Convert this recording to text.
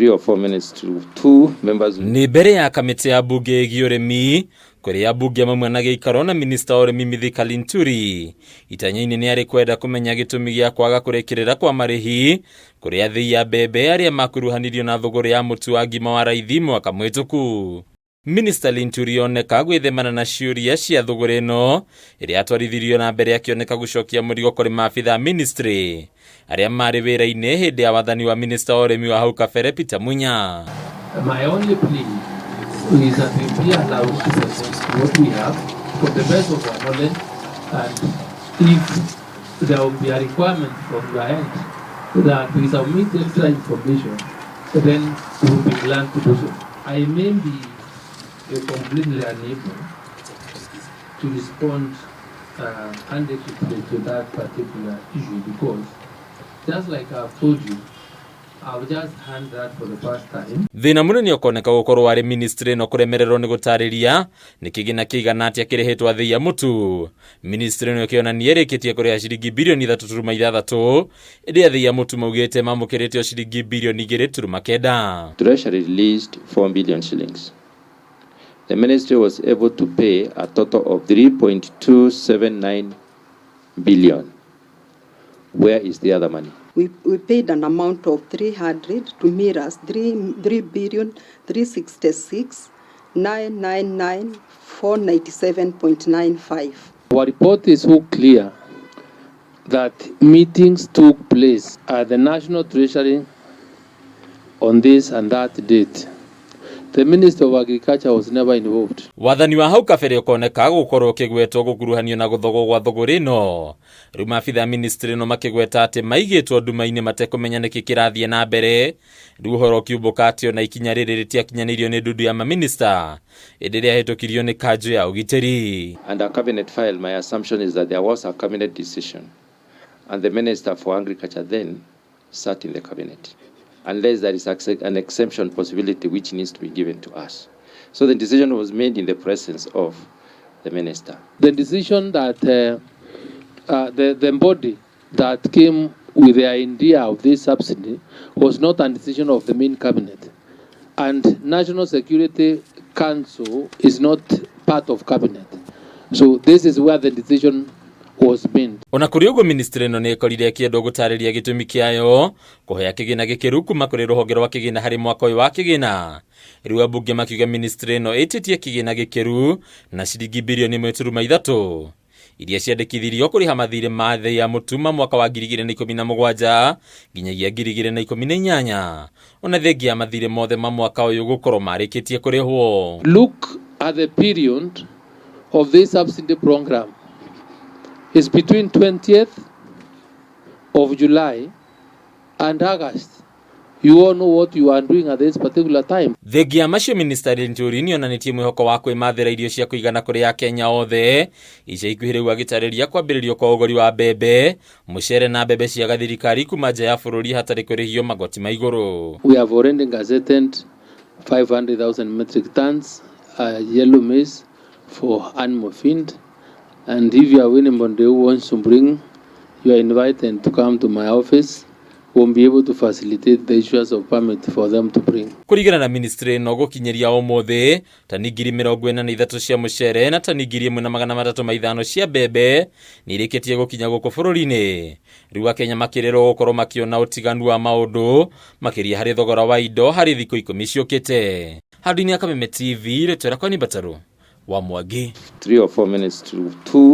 3 or 4 minutes to 2 members. Nĩ mbere ya kamĩtĩ ya mbunge ĩgiĩ ũrĩmi kũrĩa ambunge mamwe na gĩikaro na minista wa ũrĩmi Mithika Linturi itanya-inĩ nĩ arĩ kwenda kũmenya gĩtũmi gĩa kwaga kũrĩkĩrĩra kwa marĩhi kũrĩ athĩi a mbembe arĩa makuruhanirio na thũgũrĩ ya mũtu wa ngima wa raithi mwaka mũhĩtũku. Minista Linturi oneka gwĩthemana na ciũria cia thũgũrĩ ĩno ĩrĩa atwarithirio na mbere akĩoneka gũcokia mũrigo kũrĩ maabitha ministry arĩa marĩ wĩra-inĩ hĩndĩ ya wathani wa minista wa ũrĩmi wa hau kabere Peter Munya. My only plea is that we be allowed to present what we have for the best of our knowledge, and if there will be a requirement from your end that we submit extra information, then we will be glad to do so. I may be completely unable to respond adequately to that particular issue because, just like I've told you, I've just heard that for the first time. Thĩna mũnene ũkoneka gũkorwo arĩ ministry ĩno kũremererwo nĩ gũtarĩria nĩ kĩgĩna kĩigana atĩa kĩrĩhĩtwo athĩi a mũtu. Ministry ĩno ĩkĩonania ĩrĩkĩtie kũrĩha ciringi 3.6 birioni, ĩndĩ athĩi a mũtu maugĩte mamũkĩrĩte o ciringi 2.9 birioni. Treasury released 4 billion shillings. The ministry was able to pay a total of 3.279 billion. Where is the other money? We paid an amount of 300 to Miras, 3 billion 366 999 497.95. Our report is so clear that meetings took place at the National Treasury on this and that date. The Minister of Agriculture was never involved. Wathani wa hau kabere ũkoneka gũkorwo ũkĩgwetwo gũkuruhanio na gũthogwo gwa thũgũrĩ ĩno. Rĩu maabitha ministry ĩno makĩgweta atĩ maigĩtwo nduma-inĩ matekũmenya nĩkĩ kĩrathiĩ na mbere. Rĩu ũhoro ũkiumbũka atĩ ona ikinya rĩrĩ rĩtiakinyanĩirio nĩ ndundu ya maminista, ĩndĩ rĩahĩtũkirio nĩ kanjũ ya ũgitĩri. And a cabinet file, my assumption is that there was a cabinet decision. And the Minister for Agriculture then sat in the cabinet. Unless there is an exemption possibility which needs to be given to us. So the decision was made in the presence of the minister. The decision that the body that came with the idea of this subsidy was not a decision of the main cabinet. And National Security Council is not part of cabinet. So this is where the decision was made. Ona kũrĩ ũguo, ministry ĩno nĩ ĩkorire ĩkĩendwo gũtarĩria gĩtũmi kĩayo kũhoya kĩgĩna gĩkĩru kuma kũrĩ rũhonge rwa kĩgĩna harĩ mwaka ũyũ wa kĩgĩna. Rĩu ambunge makiuga ministry ĩno ĩtĩtie kĩgĩna gĩkĩru na ciringi 1.3 birioni iria ciandĩkithirio kũrĩha mathirĩ ma thĩ ya mũtu ma mwaka wa 2017 nginyagia 2018, ona thengia ya mathirĩ mothe ma mwaka ũyũ gũkorwo marĩkĩtie kũrĩhwo. Look at the period of this subsidy program. It's between 20th of July and August. You all know what you are doing at this particular time. Thengia macio, minista Linturi nĩonanĩtie mwĩhoko wa kwĩmathĩra irio cia kũigana kũrĩ akenya othe ica ikuhĩ. Rĩu agĩtarĩria kwambĩrĩrio kwa ũgũri wa mbembe, mũcere na mbembe cia gathirikari kuma nja ya bũrũri hatarĩ kũrĩhio magoti ma igũrũ. We have already gazetted 500,000 metric tons yellow maize for animal feed. And if you are anybody who wants to bring, you are invited to come to my office. We'll be able to facilitate the issuance of permit for them to bring. Kũringana na ministry ĩno, gũkinyĩria ũmũthĩ tani 43,000 cia mũcere na tani 1,305 cia mbembe nĩ irĩkĩtie gũkinya gũkũ bũrũri-inĩ. Rĩu akenya makĩrĩrwo gũkorwo makĩona ũtiganu wa maũndũ makĩria harĩ thogora wa indo harĩ thikũ 10 ciũkĩte. Handũ-inĩ ya Kameme TV, rĩtwa rĩakwa nĩ Mbatarũ wa Mwangi. 3 or 4 minutes to 2.